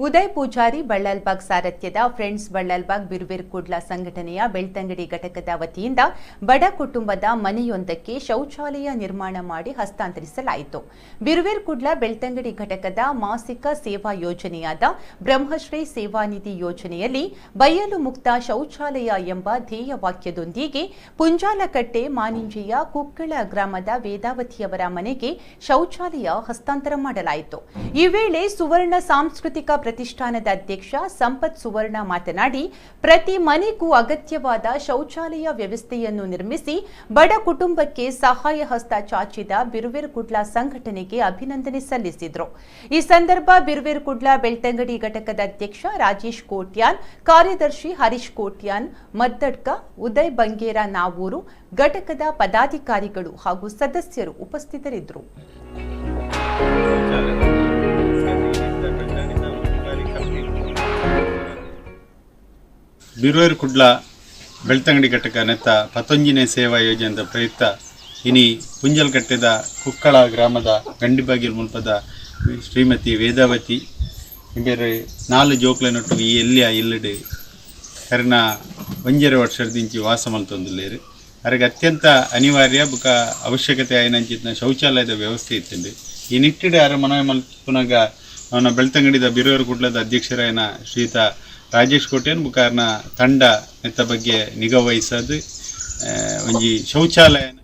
Uday Poojary Ballalbagh ಸಾರಥ್ಯದ friends Ballalbagh ಬಿರುವೆರ್ Kudla ಸಂಘಟನೆಯ ಬೆಳ್ತಂಗಡಿ ಘಟಕದ ವತಿಯಿಂದ ಬಡ ಕುಟುಂಬದ ಮನೆಯೊಂದಕ್ಕೆ ಶೌಚಾಲಯ ನಿರ್ಮಾಣ ಮಾಡಿ ಹಸ್ತಾಂತರಿಸಲಾಯಿತು. ಬಿರುವೆರ್ ಕುಡ್ಲ ಬೆಳ್ತಂಗಡಿ ಘಟಕದ ಮಾಸಿಕ ಸೇವಾ ಯೋಜನೆಯಾದ ಬ್ರಹ್ಮಶ್ರೀ ಸೇವಾನಿಧಿ ಯೋಜನೆಯಲ್ಲಿ ಬಯಲು ಮುಕ್ತ ಶೌಚಾಲಯ ಎಂಬ ಧ್ಯೇಯ ವಾಕ್ಯದೊಂದಿಗೆ ಪುಂಜಾಲಕಟ್ಟೆ ಮಾನಿಂಜೆಯ ಕುಕ್ಕಳ ಗ್ರಾಮದ ವೇದಾವತಿಯವರ ಮನೆಗೆ ಶೌಚಾಲಯ ಹಸ್ತಾಂತರ ಮಾಡಲಾಯಿತು. ಈ ವೇಳೆ ಸುವರ್ಣ ಸಾಂಸ್ಕೃತಿಕ ಪ್ರತಿಷ್ಠಾನದ ಅಧ್ಯಕ್ಷ ಸಂಪತ್ ಸುವರ್ಣ ಮಾತನಾಡಿ, ಪ್ರತಿ ಮನೆಗೂ ಅಗತ್ಯವಾದ ಶೌಚಾಲಯ ವ್ಯವಸ್ಥೆಯನ್ನು ನಿರ್ಮಿಸಿ ಬಡ ಕುಟುಂಬಕ್ಕೆ ಸಹಾಯ ಹಸ್ತ ಚಾಚಿದ ಬಿರುವೆರ್ ಕುಡ್ಲ ಸಂಘಟನೆಗೆ ಅಭಿನಂದನೆ ಸಲ್ಲಿಸಿದರು. ಈ ಸಂದರ್ಭ ಬಿರುವೆರ್ ಕುಡ್ಲ ಬೆಳ್ತಂಗಡಿ ಘಟಕದ ಅಧ್ಯಕ್ಷ ರಾಜೇಶ್ ಕೋಟ್ಯಾನ್, ಕಾರ್ಯದರ್ಶಿ ಹರೀಶ್ ಕೋಟ್ಯಾನ್ ಮದ್ದಡ್ಕ, ಉದಯ್ ಬಂಗೇರ ನಾವೂರು, ಘಟಕದ ಪದಾಧಿಕಾರಿಗಳು ಹಾಗೂ ಸದಸ್ಯರು ಉಪಸ್ಥಿತರಿದ್ದರು. ಬಿರುವೆರ್ ಕುಡ್ಲ ಬೆಳ್ತಂಗಡಿ ಘಟಕ ನೆತ್ತ ಪತೊಂಜಿನೆ ಸೇವಾ ಯೋಜನೆದ ಪ್ರಯುಕ್ತ ಇನಿ ಪುಂಜಲ್ಕಟ್ಟೆದ ಕುಕ್ಕಳ ಗ್ರಾಮದ ಗಂಡಿಬಾಗಿಲ್ ಮುಲ್ಪದ ಶ್ರೀಮತಿ ವೇದಾವತಿ ಇಂಬೆರ್ ನಾಲ್ ಜೋಕ್ಲೆನೊಟ್ಟುಗು ಈ ಎಲ್ಲಿಯ ಇಲ್ಲಡ್ ಕರಿನ 1.5 ವರ್ಷದಿಂಚಿ ವಾಸ ಮಲ್ತೊಂದುಲ್ಲೆರ್. ಅರೆಗ್ ಅತ್ಯಂತ ಅನಿವಾರ್ಯ ಬುಕ ಅವಶ್ಯಕತೆ ಆಯಿನಂಚಿತ್ತಿನ ಶೌಚಾಲಯದ ವ್ಯವಸ್ಥೆ ಇತ್ತುಂಡು. ಈ ನಿಟ್ಟಿಡ್ ಅರೆ ಮನವಿ ಮಲ್ಪುನಗ ಅವನ ಬೆಳ್ತಂಗಡಿದ ಬಿರುವೆರ್ ಕುಡ್ಲದ ಅಧ್ಯಕ್ಷರಾಯಿನ ಶ್ರೀಯುತ ರಾಜೇಶ್ ಕೋಟ್ಯಾನ್ ಬುಕ ಅರ್ನ ತಂಡ ನೆತ್ತ ಬಗ್ಗೆ ನಿಗಾ ವಹಿಸದು ಒಂಜಿ ಶೌಚಾಲಯನ